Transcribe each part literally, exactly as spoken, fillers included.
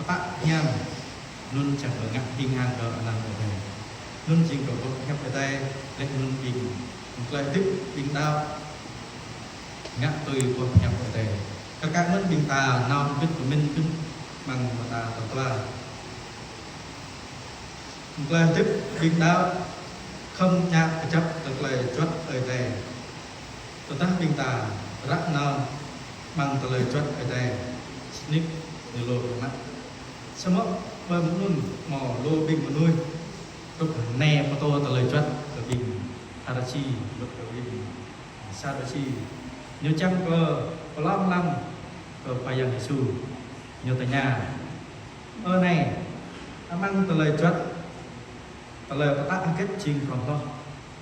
pă hiam, anŭn čang kơ ngă hing hăng kơ anăn Ơi Adai. Anŭn jing kơ boh hiăp Ơi Adai, laih anŭn ƀing, tơlơi hơdip ƀing đaŏ ngă tui boh hiăp Ơi Adai. Kar kaĭ mơ̆n ƀing ta nao hơbĭt pơmĭn hơbĭt amăng mơta tal dua. Tơlơi hơdip ƀing đaŏ khŏm djă kơjăp tơlơi juăt Ơi Adai. Tơdah ƀing ta ră nao amăng tơlơi juăt Ơi Adai, sĭt nik ñu lu biă mă. Samơ̆ ƀơi mơ̆ng anŭn hmâo lu ƀing mơnuih, truh nao pơtô tơlơi juăt kơ ƀing Pharisi, wơ̆t kơ ƀing Sadusi. Ñu čang kơ pơlŏm lăng kơ Khua Yang Yêsu. Ñu tơña: Ơ Nai, amăng tơlơi juăt, tơlơi pơtă hơget jing prŏng hloh?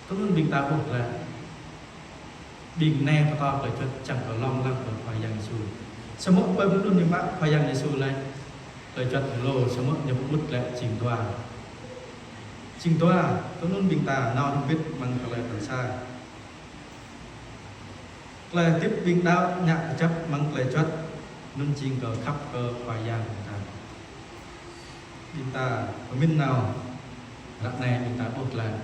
Tui anŭn ƀing ta ƀuh laih, ƀing nao pơtô tơlơi juăt čang kơ lŏm lăng kơ Khua Yang Yêsu. Samơ̆ ƀơi mơ̆ng anŭn ñu mă Khua Yang Yêsu laĭ, tơlơi juăt ñu lu, samơ̆ ñu pơƀut laĭ jing dua. Jing dua, tui anŭn ƀing ta nao hơbĭt amăng tơlơi tal sa. Tơlơi hơdip ƀing đaŏ djă kơjăp amăng tơlơi juăt, anŭn jing kơ khăp kơ Khua Yang ƀing ta. Ƀing ta pơmĭn nao, ră anai ƀing ta ƀuh laih,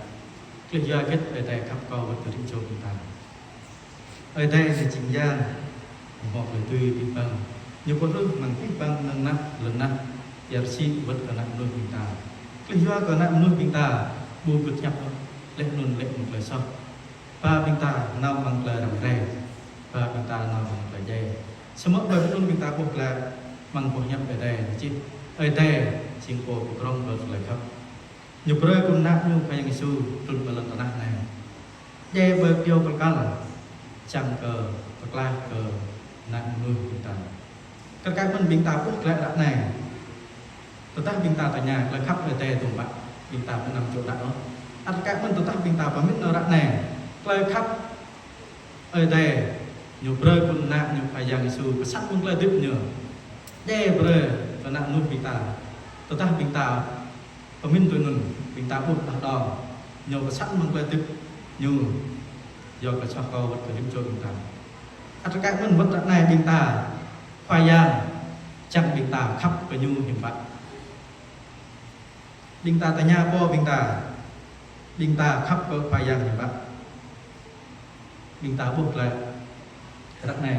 tơlơi yua hơget Ơi Adai khăp kơ wơ̆t kơ rĭm čô ƀing ta. Ơi Adai ñu jing Yang, ñu hmâo tơlơi dưi abih bang. Ñu pơhrih amăng abih bang mơnơ̆ng anăp, lŏn tơnah, ia rơsĭ wơ̆t kơ ană mơnuih ƀing ta. Tơlơi yua kơ ană mơnuih ƀing ta ƀu gưt hiăp ôh, laih anŭn lĕ amăng tơlơi soh. Ba ƀing ta nao amăng tơlơi răm rai, ba ƀing ta nao amăng tơlơi djai. Samơ̆ ƀơi mơ̆ng anŭn ƀing ta ƀuh laih amăng boh hiăp Ơi Adai ñu čih, Ơi Adai jing Pô pơdrŏng kơ tơlơi khăp. Ñu brơi Khul Ană ñu Khua Yang Yêsu trŭn pơ lŏn tơnah anai, djai ƀơi kyâo pơkăl, čang kơ pơklaih kơ ană mơnuih ƀing ta. Kar kaĭ mơ̆n ƀing ta ƀuh glaĭ ră anai. Tơdah ƀing ta tơña tơlơi khăp Ơi Adai tơm ƀă, ƀing ta ƀu năm čô đaŏ ôh. Ăt kar kaĭ mơ̆n tơdah ƀing ta pơmĭn nao ră anai, tơlơi khăp Ơi Adai ñu brơi Khul Ană ñu Khua Yang Yêsu pơsat mơ̆ng tơlơi hơdip ñu, djai brơi kơ ană mơnuih ƀing ta. Tơdah ƀing ta pơmĭn tui anŭn, ƀing ta ƀuh đah đo, ñu pơsat mơ̆ng tơlơi hơdip ñu, yua kơ soh kơ wơ̆t kơ rĭm čô ƀing ta. Ăt kar kaĭ mơ̆n wơ̆t ră anai ƀing ta, Khua Yang čang ƀing ta khăp kơ ñu hiư̆m pă. Ƀing ta tơña pô ƀing ta, ƀing ta khăp kơ Khua Yang hiư̆m pă. Ƀing ta ƀuh glaĭ ră anai.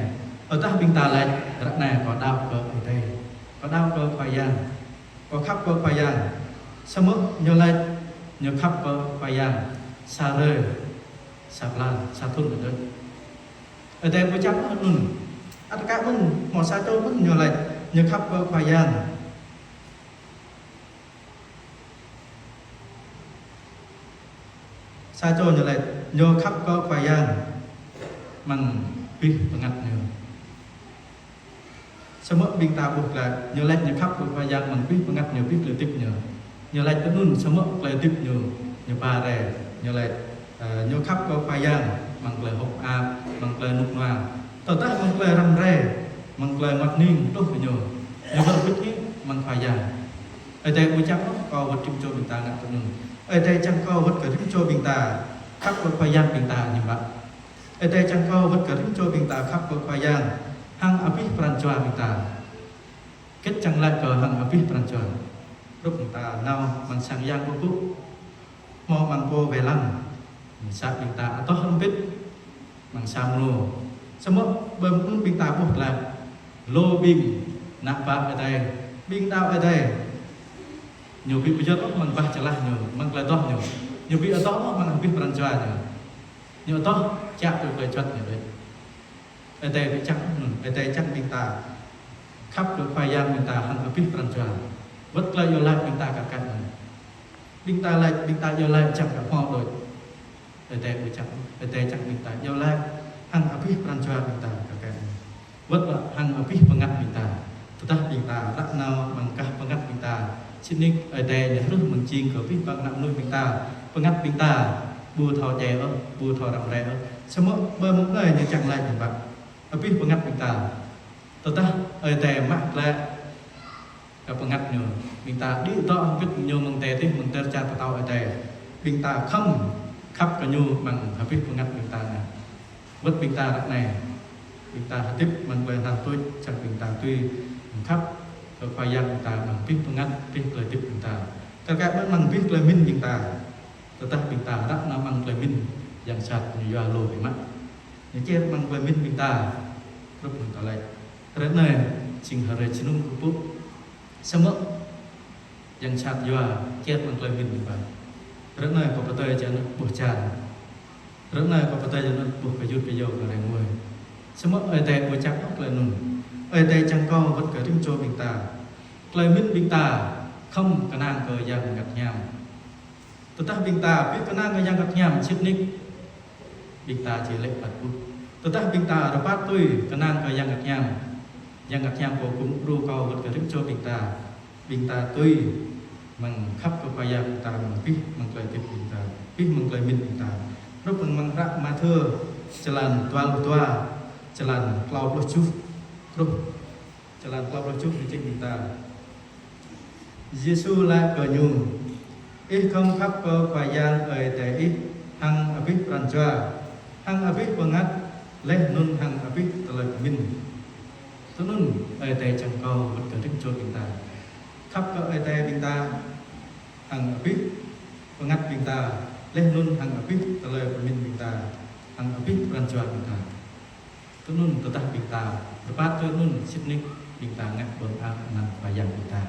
Tơdah ƀing ta laĭ ră anai kâo đaŏ kơ Ơi Adai, kâo đaŏ kơ Khua Yang, kâo khăp kơ Khua Yang. Samơ̆ ñu laĭ ñu khăp kơ Khua Yang sa hrơi, sa blan, sa thŭn đôč. Ơi Adai ƀu čang ôh anŭn. Ăt kar kaĭ mơ̆n, hmâo sa čô mơ̆n ñu laĭ ñu khăp kơ Khua Yang. Sa čô ñu laĭ ñu khăp kơ Khua Yang amăng abih bơngăt ñu. Samơ̆ ƀing ta ƀuh glaĭ, ñu laĭ ñu khăp kơ Khua Yang amăng abih bơngăt ñu, abih tơlơi hơdip ñu. Ñu laĭ tui anŭn, samơ̆ tơlơi hơdip ñu, ñu ba rai, ñu laĭ, ơ, ñu khăp kơ Khua Yang amăng tơlơi hơ̆k mơak, amăng tơlơi rơnŭk rơnua. Tơdah amăng tơlơi răm rai, amăng tơlơi mơngot hning truh kơ ñu, ñu wơr bĭt hĭ amăng Khua Yang. Ơi Adai ƀu čang ôh kơ wơ̆t rĭm čô ƀing ta ngă tui anŭn. Ơi Adai čang kơ wơ̆t kơ rĭm čô ƀing ta khăp kơ Khua Yang ƀing ta hiư̆m pă. Ơi Adai čang kơ wơ̆t kơ rĭm čô ƀing ta khăp kơ Khua Yang hăng abih pran jua ƀing ta. Hơget čang laĭ kơ hăng abih pran jua? Hrup ƀing ta nao amăng sang yang pơpŭ, hmâo amăng pô wai lăng, mơ̆ng sa ƀing ta adoh hrŏm hơbĭt amăng sa mlô. Samơ̆ ƀơi mơ̆ng anŭn ƀing ta ƀuh glaĭ, lu ƀing ană bă Ơi Adai, ƀing đaŏ Ơi Adai, ñu ƀu pơyơr ôh amăng bah čơlah ñu, amăng tơlơi adoh ñu, ñu ƀu adoh ôh amăng abih pran jua ñu. Ñu adoh čă tui tơlơi juăt ñu đôč. Ơi Adai ƀu čang anŭn, Ơi Adai čang ƀing ta khăp kơ Khua Yang ƀing ta hăng abih pran jua. Wơ̆t tơlơi iâu laĭ ƀing ta kar kaĭ anŭn. Ƀing ta laĭ, ƀing ta iâu laĭ čang kơ hmâo đôč. Ơi Adai ƀu čang, Ơi Adai čang ƀing ta iâu laĭ hăng abih pran jua ƀing ta kar kaĭ anŭn. Wơ̆t lĕ hăng abih bơngăt ƀing ta. Tơdah ƀing ta ră nao amăng gah bơngăt ƀing ta, sĭt nik Ơi Adai ñu hrih mơ̆ng jing kơ abih bang ană mơnuih ƀing ta. Bơngăt ƀing ta ƀu thâo djai ôh, ƀu thâo răm rai ôh. Samơ̆ ƀơi mông anai ñu čang laĭ hiư̆m pă. Abih bơngăt ƀing ta. Tơdah Ơi Adai mă glaĭ kơ bơngăt ñu, ƀing ta đĭ dŏ hơbĭt ñu amăng adai adih, amăng adai čar pơtao Ơi Adai. Ƀing ta khŏm khăp kơ ñu amăng abih bơngăt ƀing ta anai. Wơ̆t ƀing ta ră anai, ƀing ta hơdip amăng tơlơi hơnăl tuč, čang ƀing ta tui khăp Kơ Khua Yang ƀing ta amăng abih bơngăt, abih tơlơi hơdip ƀing ta. Kar kaĭ mơ̆n amăng abih tơlơi mĭn ƀing ta. Tơdah ƀing ta răk nao amăng tơlơi mĭn, yang sat ñu yua lu biă mă. Ñu čer amăng tơlơi mĭn ƀing ta. Hrup hăng tơlơi. Hrơi anai, jing hrơi jơnum kơkuh pơpŭ. Samơ̆ yang sat yua čer amăng tơlơi mĭn ƀing ta. Hrơi anai kâo pơtơi jơnum ƀuh čar. Hrơi anai kâo pơtơi jơnum ƀuh kơ yut kơ yâo kơ rai ngui. Samơ̆ Ơi Adai ƀu čăp ôh tơlơi anŭn. Ơi Adai čang kơ wơ̆t kơ rĭm čô ƀing ta. Tơlơi mĭn ƀing ta khŏm kơnang kơ Yang Bơngăt Hiam. Tơdah ƀing ta ƀu kơnang kơ Yang Bơngăt Hiam sĭt nik, ƀing ta či lê̆ păt ƀuh. Tơdah ƀing ta rơbat tui kơnang kơ Yang Bơngăt Hiam, Yang Bơngăt Hiam pô gum djru kơ wơ̆t kơ rĭm čô ƀing ta. Ƀing ta tui amăng khăp kơ Khua Yang ƀing ta amăng abih amăng tơlơi hơdip ƀing ta, abih amăng tơlơi mĭn ƀing ta. Hrup amăng hră Mathiơ, čơlan dua pluh dua, čơlan klâo pluh tơjuh. Hrup čơlan klâo pluh tơjuh ñu čih ƀing ta. Yêsu laĭ kơ ñu: Ih khŏm khăp kơ Khua Yang Ơi Adai ih hăng abih pran jua, hăng abih bơngăt, laih anŭn hăng abih tơlơi pơmĭn. Tui anŭn Ơi Adai čang kơ wơ̆t kơ rĭm čô ƀing ta. Khăp kơ Ơi Adai ƀing ta hăng abih bơngăt ƀing ta, laih anŭn hăng abih tơlơi pơmĭn ƀing ta, hăng abih pran jua ƀing ta. Tui anŭn tơdah ƀing ta rơbat tui anŭn sĭt nik ƀing ta ngă ƀôn an anăn Khua Yang ƀing ta.